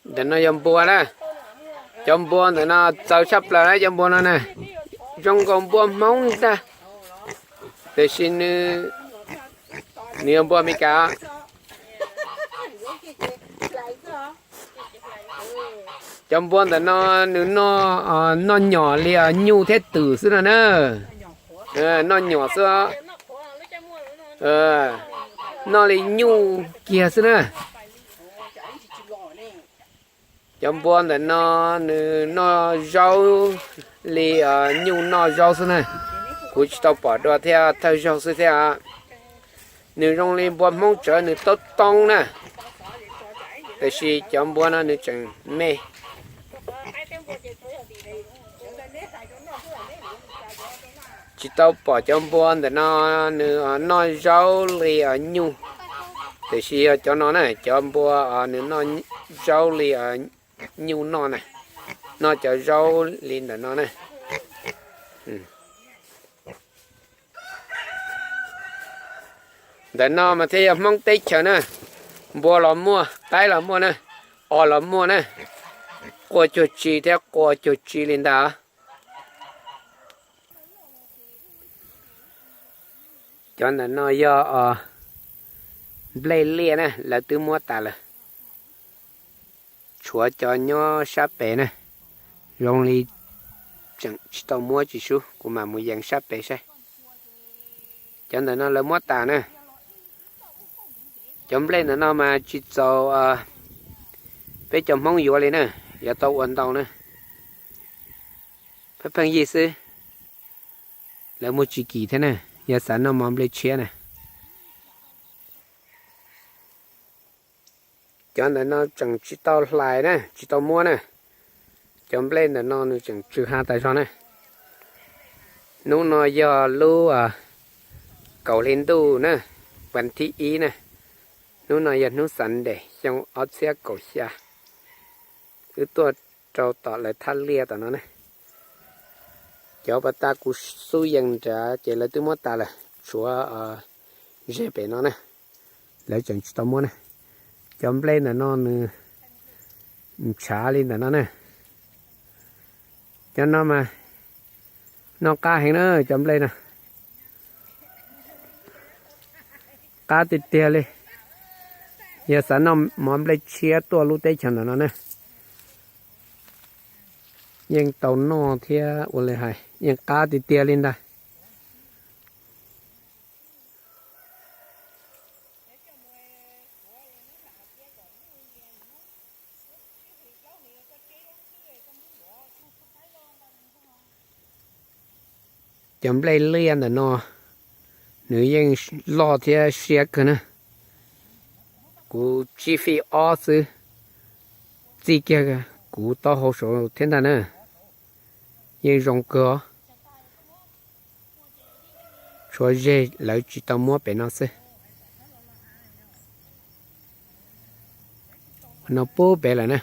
Ntawm no yog npua na. Cov npua ntawm no txawv tshaj plaws na, cov npua no na. Zoo nkaus npua Hmoob ntag, tiam sis nws, nws yog npua Amelikas. Cov npua ntawm no nws noj, noj nyom li nyuj thiab twm xwb no na. Noj nyom xwb, noj li nyuj kiag xwb na. Cov npua ntawm no nws noj zaub li nyuj noj zaub xwb na. Kuv tsis tau pom dua thiab, thawj zaug xwb thiab. Nws zoo li npua Hmoob tsawv, nws toob toob na, tiam sis cov npua no nws tseem me. Tsis tau pom cov npua ntawm no nws noj zaub li nyuj, tiam sis yog cov no na, cov npua nws noj zaub li nyuj noj na, noj cov zaub li ntawm no na. Ntawm no mas thiaj yog Hmoob teb chaws na, npua los muaj, qaib los muaj na, os los muaj na, quaj cuag tsi thiab quaj cuag tsi li ntag. Cov ntawm no yog nplej liaj na, lawv twb muab tas lawm. Tshuav cov nyob sab pem na, zoo li tseem tsis tau muab tsis sub, kuv mam mus yees sab pem saib. Cov ntawm no lawv muab tas na. Cov nplej ntawm no mas tsis txaus peb cov Hmoob yuav li na, yuav tau ua ntau na. Pheej pheej yig xwb, lawv muag tsis kim thiab na, yog xav noj mov nplej tshiab na. Cov ntawm no tseem tsis tau hlais na, tsis tau muab na. Cov nplej ntawm no nws tseem tsw ha tas zog na. Hnub no yog lub kaum hli ntuj na, vas thib ib na. Hnub no yog hnub Sunday xyoo ob txhiab kaum xya. Wb tuaj rau tom lawv thaj liaj tom no na. Cov pas tas kuv xub yees nrad ces lawv twb muab tas lawm, tshuav ze pem no na, lawv tseem tsis tau muab na. Cov nplej ntawm no nws ntshav li ntawm no na. Cov no mas noj qab heev na, cov nplej no. Qab tiag tiag li. Yog xav noj mov nplej tshiab tuaj lub teb chaws ntawm no na, yeej tau noj thiab ua li hais, yeej qab tiag tiag li ntag. Cov nplej liaj ntawm no nws yeej loj thiab siab kawg na. Kuv tsib feet ob xwb, txij kiag kuv taub hau saud thiab ntag na. Yeej zoo kawg os. Tshuav ze lawv tsis tau muab pem no xwb. No pub pem lawm na.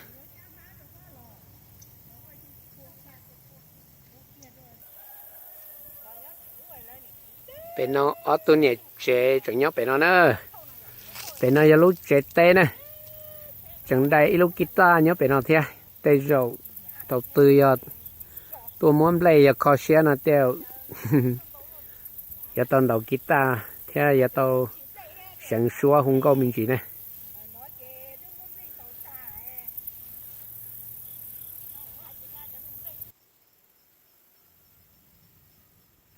Pem no ob tug niam tsev tseem nyob pem no na. Pem no yog lub tsev teb na. Tseem dai ib lub kib taj nyob pem no thiab. Tej zaum thaum twg yog tuaj muab nplej yog kho siab no tej zaum yuav tau ntaus kib taj thiab yuav tau seev suab hu nkauj me ntsis na.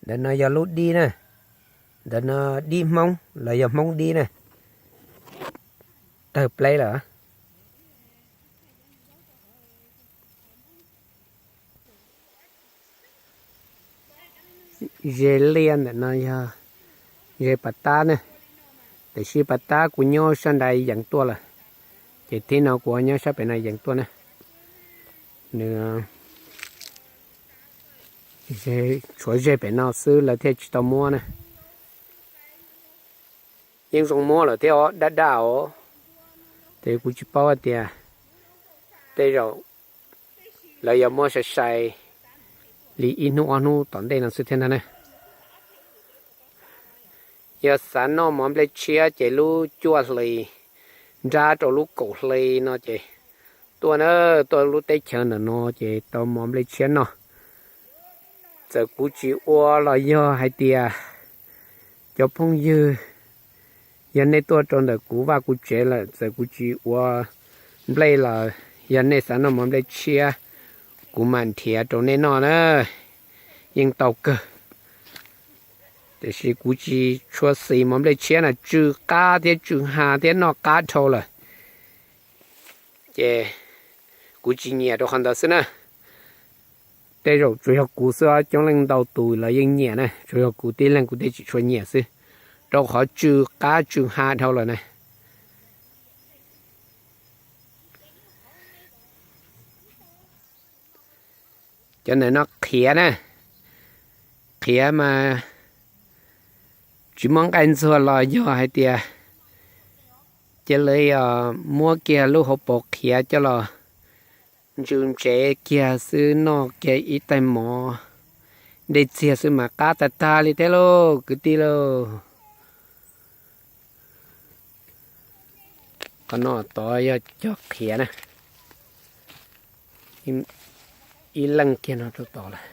Ntawm no yog lub dib na. Ntawm no dib Hmoob los yog Hmoob dib na. Tawg pleb lawm. Ze liaj ntawm no yog ze pas tab na, tiam sis pas tab kuv nyob sab nrad yees tuaj lawm, ces thib no kuv nyob sab pem no yees tuaj na. Nws tshuav ze pem no xwb lawv thiaj tsis tau muab na. Yeej zoo muab lawm thiab os, daj daj os. Ces kuv tsis paub hais tias tej zaum lawv yuav muab sai sai li ib hnub ob hnub tom ntej no xwb thiab ntag na. Yog xav noj mov nplej tshiab ces lub cuaj hlis nrab rau lub kaum hle no ces tuaj na, tuaj lub teb chaws ntawm no ces tau mov nplej tshiab noj. Txawm kuv tsis ua los yog hais tias cov phooj ywg, yog nej tuaj rau ntawm kuv vaj kuv tsev lawm, txawm kuv tsis ua nplej los yog nej xav noj mov nplej tshiab, kuv mam nrhiav rau nej noj na, yeej tau kawg. Tiam sis kuv tsis tshua xis mov nplej tshiab na, tsw qab thiab tsw ha thiab noj qab dhau lawm, ces kuv tsis nyiam rau qhov ntawd xwb na. Tej zaum tsuas yog kuv xwb, coob leej ntau tus los yeej nyiam na, tsuas yog kuv tib leeg kuv thiaj tsis tshua nyiam xwb, rau qhov tsw qab tsw ha dhau lawm na. Cov ntawm no qhiav na, qhiav mas tsis muaj nqaij ntxuag los yog hais tias cia li muab kiag lub hauv paus qhiav coj los ntsw ntsev kiag xwb, noj kiag ib tais mov dej txiag xwb mas qab tag tag li thiab lauj kwv tij lauj. Qhov no tod yog cov qhiav na, ib leej kiag no rau tod lawm.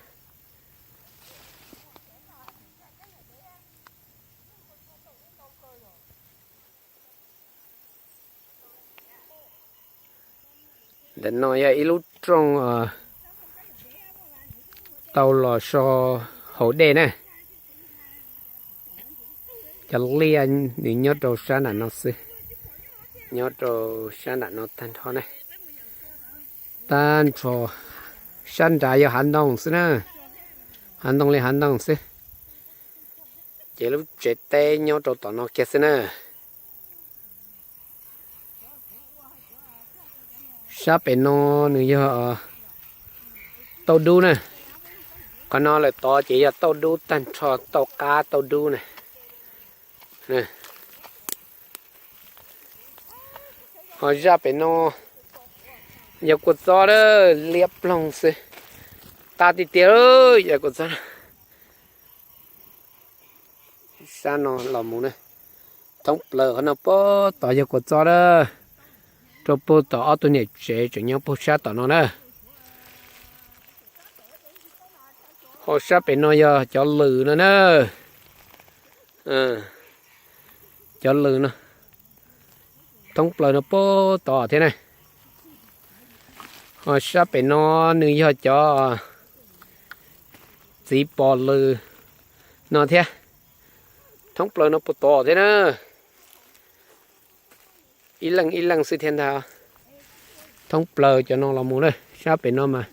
Ntawm no yog ib lub rooj tau los so haus dej na. Cov liaj nws nyob rau sab nram no xwb, nyob rau sab nram no tag nrho ne. Tag nrho sab nrad yog hav ntoo xwb na, hav ntoo li hav ntoo xwb. Ces lub tsev teb nyob rau tom no kiag xwb na. Sab pem no nws yog tauj dub na. Qhov no lawm tod ces yog tauj dub tag nrho, tauj qab tauj dub na. Ho zaj pem no yog kua txob a, liab ploog xwb, qab tiag tiag yog kua txob. Sab no los mus na, thoob plaws qhov no puag tod yog kua txob a, rau puag tom ob tug niam tsev tseem nyob puag sab tom no na. Ho sab pem no yog cov lws no na, cov lws no, thoob plaws no puag tod thiab na. Ho sab pem no nws yog cov txiv pos lws no thiab, thoob plaws no puag tod thiab na. Ib leej ib leej xwb thiab ntag, thoob plaws cov no los mus na, sab pem no mas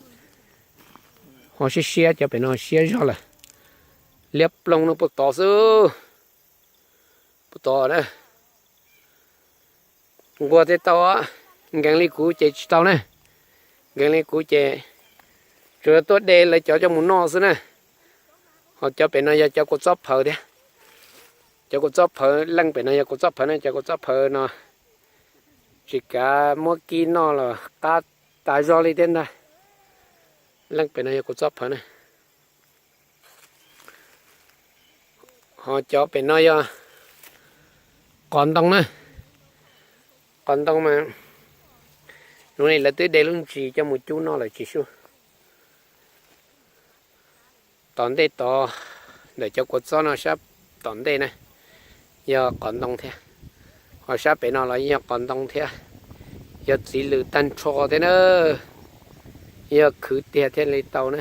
ho siab siab, cov pem no siab zog lawm. Liab ploog no puag tod xwb, puag tod na. Nquag thiaj tau, nkees li kuv ces tsis tau na. Nkees li kuv ces tsuas yog tuaj de lawv cov coj mus noj xwb na. Ho cov pem no yog cov kua txob phawv thiab. Cov kua txob phawv, leej pem no yog kua txob phawv na, cov kua txob phawv no tsis kav muab kib noj los qab tas zog li thiab ntag. Leej pem no yog kua txob phawv na. Ho cov pem no yog qos ntoo na. Qos ntoo mas zoo li lawv twb de lub ntsis coj mus cub noj lawm tsis sub. Tom ntej tod, ntawm cov kua txob no sab tom ntej na, yog qos ntoo thiab. Ho sab pem no los yog qos ntoo thiab, yog txiv lws tag nrho thiab na, yog khwv tiag thiaj li tau na.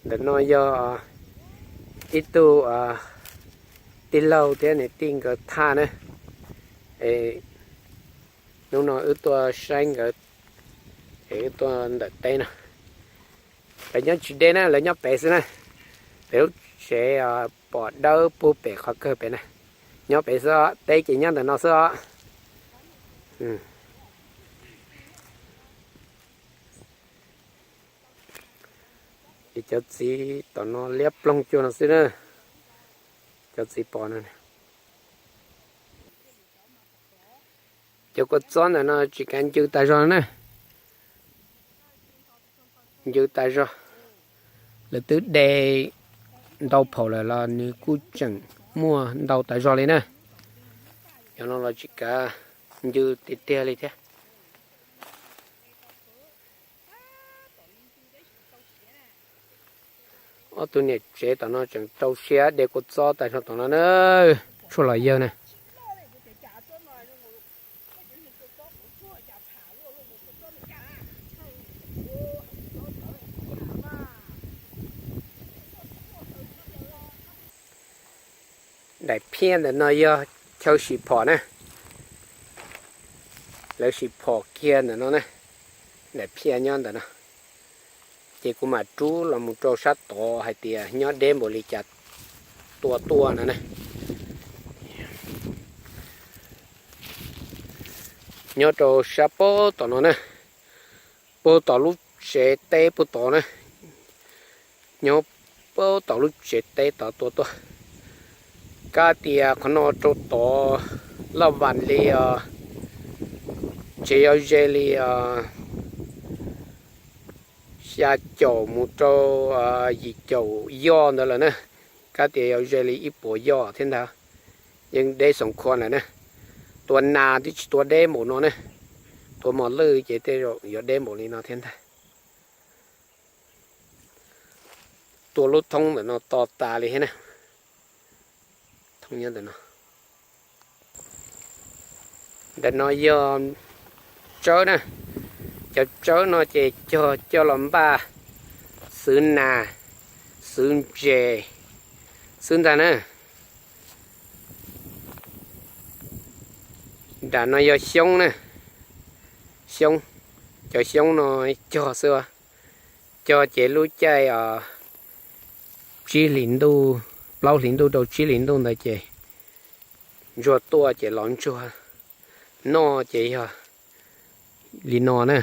Ntawm no yog ib tug tij laug thiab niam tij nkawd thaj na. Hnub no wb tuaj saib nkawd, es wb tuaj ntawm teb no. Lawv nyob tsis deb na, lawv nyob pem xwb na. Pem lub tsev pom dawb puag pem qhov kawg pem na. Nyob pem xwb, teb ces nyob ntawm no xwb os. Ces cov txiv tom no liab ploog cuag no xwb na. Cov txiv pos no, cov Kua txob ntawm no tsis kav ncw tas zog na. Ncw tas zog. Lawv twb de ntau phaum lawm los nws kuj tseem muaj ntau tas zog li na. Yog no los tsis kav ncw tiag tiag li thiab. Ob tug niam tsev tom no tseem rau siab de kua txob tas zog tom no na. Tshuaj los yawg na. Daim phiaj ntawm no yog chaw sim phom na. Lawv sim phom kiag ntawm no na. Daim phiaj nyob ntawm no. Ces kuv mam rub los mus rau sab tod hais tias nyob deb npaum li cas tua tuaj no na. Nyob rau sab puag tom no na, puag tom lub tsev teb puag tod na. Nyob puag tom lub tsev teb tod tua tuaj. Kab tias qhov no rau tod laj vas li os, tsev yog ze li os xya caum mus rau yim caum yoj ntawd lawm na. Kab tias yog ze li ib puas yoj thiab ntag. Yeej deb xoom khua lawm na. Tua nas twb tsis tua deb npaum no ne. Tua mos lwj ces tej zaum yuav deb npaum li no thiab ntag. Tua lub thoob ntawm no to tas li thiab na. Thoob nyob ntawm no. Ntawm no yog tsawb na. Cov tsawb no ces cog coj los npaj xwb nas, xwb ntses xwb ntag na. Nram no yog xyoob na. Xyoob, cov xyoob no cog xwb. Cog ces lub caij tsib hlis ntuj, plaub hlis ntuj rau tsib hlis ntuj ntawd ces ntsuag tuaj ces los ntsuag noj ces yog li no na.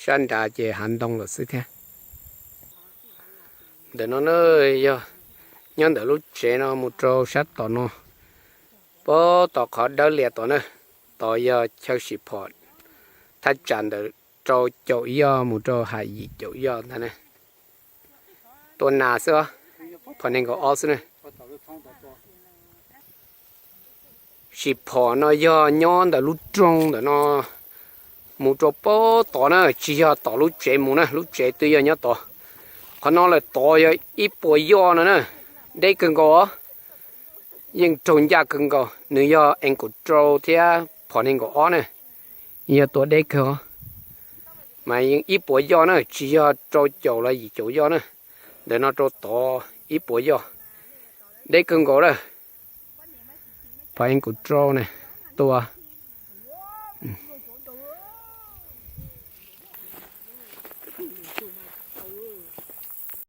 Sab nrad ces hav ntoo lawm xwb thiab. Ntawm no na, yog nyob ntawm lub tsev no mus rau sab tom no, puag tom qhov dawb lias tod na, tod yog chaw sim phom thaj tsam ntawm rau caum yoj mus rau hais yim caum yoj ntag na. Tua nas xwb, phom nees nkaum ob xwb na. Sim phom no yog nyob ntawm lub rooj ntawm no mus rau puag tod na, tsis yog tom lub tsev mus na, lub tsev twb yog nyob tod. Qhov no lawm tod yog ib puas yoj no na, deb kawg nkaus os. Yeej raug ncaj kawg nkaus, nws yog angle rau thiab phom nees nkaum ob na, yog tua deb kawg os. Mas yeej ib puas yoj na, tsis yog rau caum los yim caum yoj na. Ntawm no rau tod ib puas yoj, deb kawg nkaus lawm. Phom angle rau na, tua